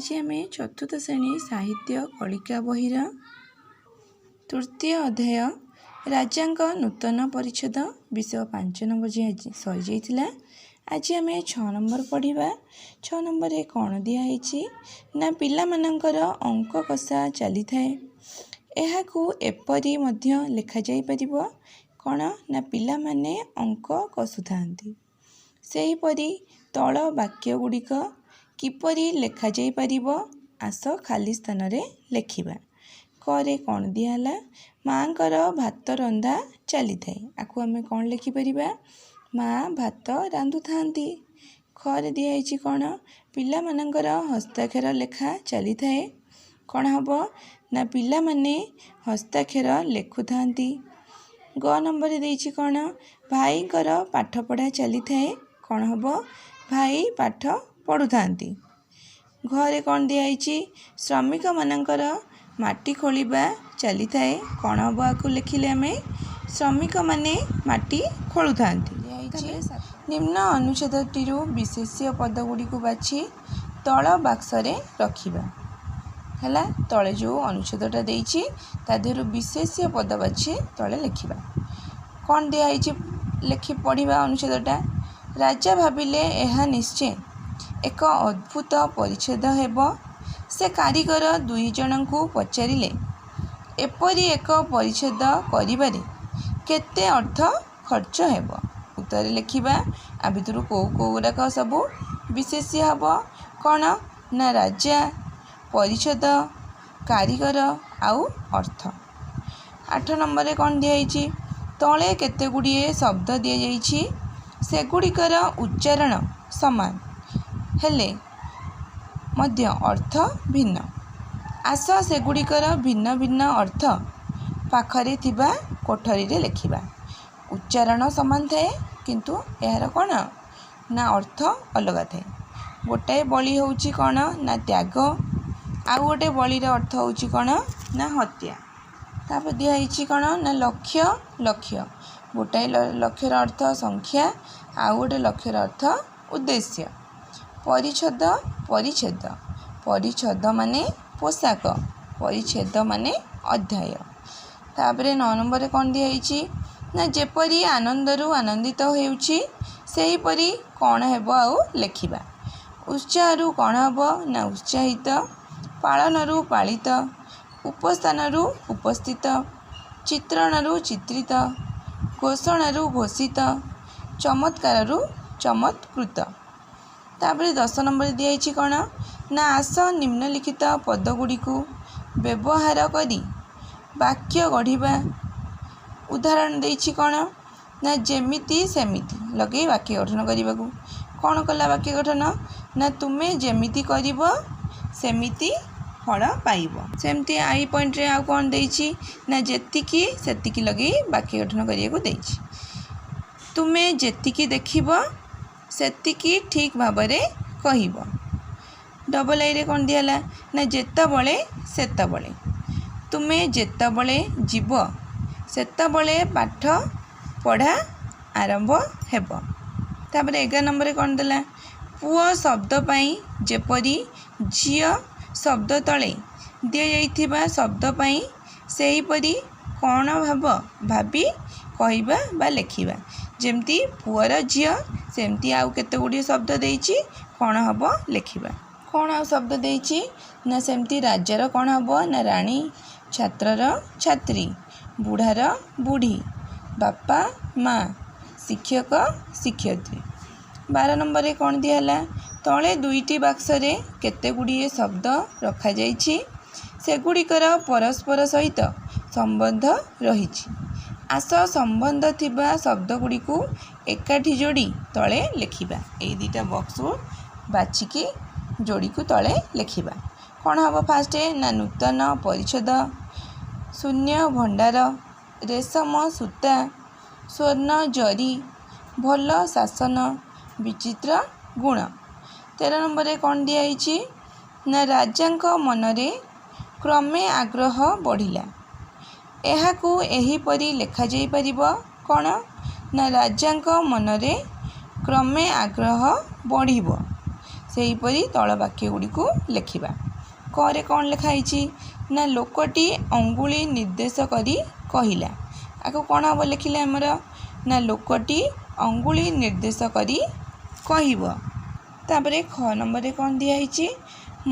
ଆଜି ଆମେ ଚତୁର୍ଥ ଶ୍ରେଣୀ ସାହିତ୍ୟ କଳିକା ବହିର ତୃତୀୟ ଅଧ୍ୟାୟ ରାଜାଙ୍କ ନୂତନ ପରିଚ୍ଛଦ ବିଷୟ 5 ନମ୍ବର ଯାଏଁ ଆଜି ସରିଯାଇଥିଲା। ଆଜି ଆମେ 6 ନମ୍ବର ପଢ଼ିବା। 6 ନମ୍ବରରେ କ'ଣ ଦିଆହେଇଛି ନା, ପିଲାମାନଙ୍କର ଅଙ୍କ କଷା ଚାଲିଥାଏ। ଏହାକୁ ଏପରି ମଧ୍ୟ ଲେଖାଯାଇପାରିବ କ'ଣ ନା, ପିଲାମାନେ ଅଙ୍କ କଷୁଥାନ୍ତି। ସେହିପରି ତଳ ବାକ୍ୟ ଗୁଡ଼ିକ କିପରି ଲେଖାଯାଇପାରିବ, ଆସ ଖାଲି ସ୍ଥାନରେ ଲେଖିବା। କରେ କ'ଣ ଦିଆହେଲା? ମାଆଙ୍କର ଭାତ ରନ୍ଧା ଚାଲିଥାଏ। ଆକୁ ଆମେ କ'ଣ ଲେଖିପାରିବା? ମା ଭାତ ରାନ୍ଧୁଥାନ୍ତି। ଖରେ ଦିଆହେଇଛି କ'ଣ? ପିଲାମାନଙ୍କର ହସ୍ତାକ୍ଷର ଲେଖା ଚାଲିଥାଏ। କ'ଣ ହେବ ନା, ପିଲାମାନେ ହସ୍ତାକ୍ଷର ଲେଖୁଥାନ୍ତି। ଗ ନମ୍ବରରେ ଦେଇଛି କ'ଣ? ଭାଇଙ୍କର ପାଠପଢ଼ା ଚାଲିଥାଏ। କ'ଣ ହେବ? ଭାଇ ପାଠ ପଢ଼ୁଥାନ୍ତି। ଘରେ କ'ଣ ଦିଆହେଇଛି? ଶ୍ରମିକମାନଙ୍କର ମାଟି ଖୋଳିବା ଚାଲିଥାଏ। କ'ଣ ହେବ ଆକୁ ଲେଖିଲେ ଆମେ? ଶ୍ରମିକମାନେ ମାଟି ଖୋଳୁଥାନ୍ତି। ଦିଆହେଇଛି, ନିମ୍ନ ଅନୁଚ୍ଛେଦଟିରୁ ବିଶେଷ୍ୟ ପଦଗୁଡ଼ିକୁ ବାଛି ତଳ ବାକ୍ସରେ ରଖିବା। ହେଲା, ତଳେ ଯେଉଁ ଅନୁଚ୍ଛେଦଟା ଦେଇଛି ତା ଦେହରୁ ବିଶେଷ୍ୟ ପଦ ବାଛି ତଳେ ଲେଖିବା। କ'ଣ ଦିଆହେଇଛି ଲେଖି ପଢ଼ିବା ଅନୁଚ୍ଛେଦଟା। ରାଜା ଭାବିଲେ, ଏହା ନିଶ୍ଚୟ ଏକ ଅଦ୍ଭୁତ ପରିଚ୍ଛେଦ ହେବ। ସେ କାରିଗର ଦୁଇ ଜଣଙ୍କୁ ପଚାରିଲେ, ଏପରି ଏକ ପରିଚ୍ଛେଦ କରିବାରେ କେତେ ଅର୍ଥ ଖର୍ଚ୍ଚ ହେବ? ଉତ୍ତରେ ଲେଖିବା ଆ ଭିତରୁ କେଉଁ କେଉଁ ଗୁଡ଼ାକ ସବୁ ବିଶେଷ୍ୟ ହେବ। କ'ଣ ନା, ରାଜା, ପରିଚ୍ଛେଦ, କାରିଗର ଆଉ ଅର୍ଥ। 8 ନମ୍ବରରେ କ'ଣ ଦିଆହେଇଛି? ତଳେ କେତେ ଗୁଡ଼ିଏ ଶବ୍ଦ ଦିଆଯାଇଛି, ସେଗୁଡ଼ିକର ଉଚ୍ଚାରଣ ସମାନ ହେଲେ ମଧ୍ୟ ଅର୍ଥ ଭିନ୍ନ। ଆସ ସେଗୁଡ଼ିକର ଭିନ୍ନ ଭିନ୍ନ ଅର୍ଥ ପାଖରେ ଥିବା କୋଠରୀରେ ଲେଖିବା। ଉଚ୍ଚାରଣ ସମାନ ଥାଏ, କିନ୍ତୁ ଏହାର କ'ଣ ନା ଅର୍ଥ ଅଲଗା ଥାଏ। ଗୋଟାଏ ବଳି ହେଉଛି କ'ଣ ନା ତ୍ୟାଗ, ଆଉ ଗୋଟେ ବଳିର ଅର୍ଥ ହେଉଛି କ'ଣ ନା ହତ୍ୟା। ତାପରେ ଦିଆହେଇଛି କ'ଣ ନା ଲକ୍ଷ ଲକ୍ଷ। ଗୋଟାଏ ଲକ୍ଷର ଅର୍ଥ ସଂଖ୍ୟା, ଆଉ ଗୋଟେ ଲକ୍ଷର ଅର୍ଥ ଉଦ୍ଦେଶ୍ୟ। ପରିଚ୍ଛଦ ପରିଚ୍ଛେଦ। ପରିଚ୍ଛଦ ମାନେ ପୋଷାକ, ପରିଚ୍ଛେଦ ମାନେ ଅଧ୍ୟାୟ। ତାପରେ 9 ନମ୍ବରରେ କ'ଣ ଦିଆହେଇଛି ନା, ଯେପରି ଆନନ୍ଦରୁ ଆନନ୍ଦିତ ହେଉଛି, ସେହିପରି କ'ଣ ହେବ ଆଉ ଲେଖିବା। ଉତ୍ସାହରୁ କ'ଣ ହେବ ନା ଉତ୍ସାହିତ, ପାଳନରୁ ପାଳିତ, ଉପସ୍ଥାନରୁ ଉପସ୍ଥିତ, ଚିତ୍ରଣରୁ ଚିତ୍ରିତ, ଘୋଷଣାରୁ ଘୋଷିତ, ଚମତ୍କାରରୁ ଚମତ୍କୃତ। ତାପରେ 10 ନମ୍ବରରେ ଦିଆହେଇଛି କ'ଣ ନା, ଆସ ନିମ୍ନଲିଖିତ ପଦଗୁଡ଼ିକୁ ବ୍ୟବହାର କରି ବାକ୍ୟ ଗଢ଼ିବା। ଉଦାହରଣ ଦେଇଛି କ'ଣ ନା, ଯେମିତି ସେମିତି ଲଗେଇ ବାକ୍ୟ ଗଠନ କରିବାକୁ। କ'ଣ କଲା ବାକ୍ୟ ଗଠନ ନା, ତୁମେ ଯେମିତି କରିବ ସେମିତି ଫଳ ପାଇବ। ସେମିତି I ପଏଣ୍ଟରେ ଆଉ କ'ଣ ଦେଇଛି ନା, ଯେତିକି ସେତିକି ଲଗେଇ ବାକ୍ୟ ଗଠନ କରିବାକୁ ଦେଇଛି। ତୁମେ ଯେତିକି ଦେଖିବ ସେତିକି ଠିକ୍ ଭାବରେ କହିବ। ଡବଲ୍ ଆଇରେ କ'ଣ ଦିଆହେଲା ନା, ଯେତେବେଳେ ସେତେବେଳେ। ତୁମେ ଯେତେବେଳେ ଯିବ ସେତେବେଳେ ପାଠ ପଢ଼ା ଆରମ୍ଭ ହେବ। ତାପରେ 11 ନମ୍ବରରେ କ'ଣ ଦେଲା? ପୁଅ ଶବ୍ଦ ପାଇଁ ଯେପରି, ଝିଅ ଶବ୍ଦ ତଳେ ଦିଆଯାଇଥିବା ଶବ୍ଦ ପାଇଁ ସେହିପରି କ'ଣ ଭାବ ଭାବି କହିବା ବା ଲେଖିବା। ଯେମିତି ପୁଅର ଝିଅ, ସେମିତି ଆଉ କେତେ ଗୁଡ଼ିଏ ଶବ୍ଦ ଦେଇଛି, କ'ଣ ହେବ ଲେଖିବା। କ'ଣ ଆଉ ଶବ୍ଦ ଦେଇଛି ନା, ସେମିତି ରାଜାର କ'ଣ ହେବ ନା ରାଣୀ, ଛାତ୍ରର ଛାତ୍ରୀ, ବୁଢ଼ାର ବୁଢ଼ୀ, ବାପା ମା, ଶିକ୍ଷକ ଶିକ୍ଷୟିତ୍ରୀ। 12 ନମ୍ବରରେ କ'ଣ ଦିଆହେଲା? ତଳେ ଦୁଇଟି ବାକ୍ସରେ କେତେ ଗୁଡ଼ିଏ ଶବ୍ଦ ରଖାଯାଇଛି, ସେଗୁଡ଼ିକର ପରସ୍ପର ସହିତ ସମ୍ବନ୍ଧ ରହିଛି। ଆସ ସମ୍ବନ୍ଧ ଥିବା ଶବ୍ଦଗୁଡ଼ିକୁ ଏକାଠି ଯୋଡ଼ି ତଳେ ଲେଖିବା। ଏଇ ଦୁଇଟା ବକ୍ସକୁ ବାଛିକି ଯୋଡ଼ିକୁ ତଳେ ଲେଖିବା। କ'ଣ ହେବ ଫାଷ୍ଟ ନା, ନୂତନ ପରିଚ୍ଛଦ, ଶୂନ୍ୟ ଭଣ୍ଡାର, ରେଶମ ସୂତା, ସ୍ୱର୍ଣ୍ଣ ଜରି, ଭଲ ଶାସନ, ବିଚିତ୍ର ଗୁଣ। 13 ନମ୍ବରରେ କ'ଣ ଦିଆହେଇଛି ନା, ରାଜାଙ୍କ ମନରେ କ୍ରମେ ଆଗ୍ରହ ବଢ଼ିଲା। ଏହାକୁ ଏହିପରି ଲେଖାଯାଇପାରିବ କ'ଣ ନା, ରାଜାଙ୍କ ମନରେ କ୍ରମେ ଆଗ୍ରହ ବଢ଼ିବ। ସେହିପରି ତଳ ବାକ୍ୟ ଗୁଡ଼ିକୁ ଲେଖିବା। କରେ କ'ଣ ଲେଖା ହେଇଛି ନା, ଲୋକଟି ଅଙ୍ଗୁଳି ନିର୍ଦ୍ଦେଶ କରି କହିଲା। ଆକୁ କ'ଣ ହେବ ଲେଖିଲେ ଆମର ନା, ଲୋକଟି ଅଙ୍ଗୁଳି ନିର୍ଦ୍ଦେଶ କରି କହିବ। ତାପରେ ଖ ନମ୍ବରରେ କ'ଣ ଦିଆହେଇଛି?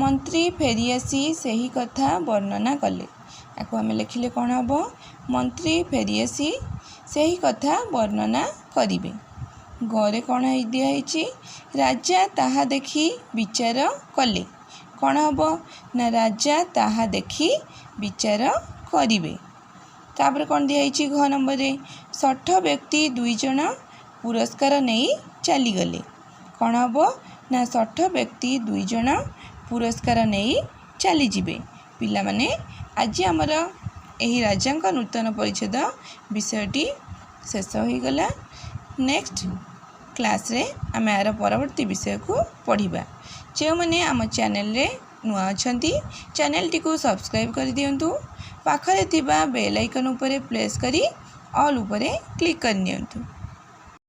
ମନ୍ତ୍ରୀ ଫେରିଆସି ସେହି କଥା ବର୍ଣ୍ଣନା କଲେ। ଆକୁ ଆମେ ଲେଖିଲେ କ'ଣ ହେବ? ମନ୍ତ୍ରୀ ଫେରିଆସି ସେହି କଥା ବର୍ଣ୍ଣନା କରିବେ। ଗରେ କ'ଣ ଦିଆହେଇଛି? ରାଜା ତାହା ଦେଖି ବିଚାର କଲେ। କ'ଣ ହେବ ନା, ରାଜା ତାହା ଦେଖି ବିଚାର କରିବେ। ତାପରେ କ'ଣ ଦିଆହେଇଛି ଘ ନମ୍ବରରେ? ଶଠ ବ୍ୟକ୍ତି 2 ଜଣ ପୁରସ୍କାର ନେଇ ଚାଲିଗଲେ। କ'ଣ ହେବ ନା, ଶଠ ବ୍ୟକ୍ତି 2 ଜଣ ପୁରସ୍କାର ନେଇ ଚାଲିଯିବେ। ପିଲାମାନେ, ଆଜି ଆମର ଏହି ରାଜାଙ୍କ ନୂତନ ପରିଚ୍ଛେଦ ବିଷୟଟି ଶେଷ ହୋଇଗଲା। ନେକ୍ସଟ କ୍ଲାସ୍ରେ ଆମେ ଏହାର ପରବର୍ତ୍ତୀ ବିଷୟକୁ ପଢ଼ିବା। ଯେଉଁମାନେ ଆମ ଚ୍ୟାନେଲରେ ନୂଆ ଅଛନ୍ତି, ଚ୍ୟାନେଲଟିକୁ ସବସ୍କ୍ରାଇବ୍ କରିଦିଅନ୍ତୁ। ପାଖରେ ଥିବା ବେଲ୍ ଆଇକନ୍ ଉପରେ ପ୍ରେସ୍ କରି ଅଲ୍ ଉପରେ କ୍ଲିକ୍ କରିନିଅନ୍ତୁ।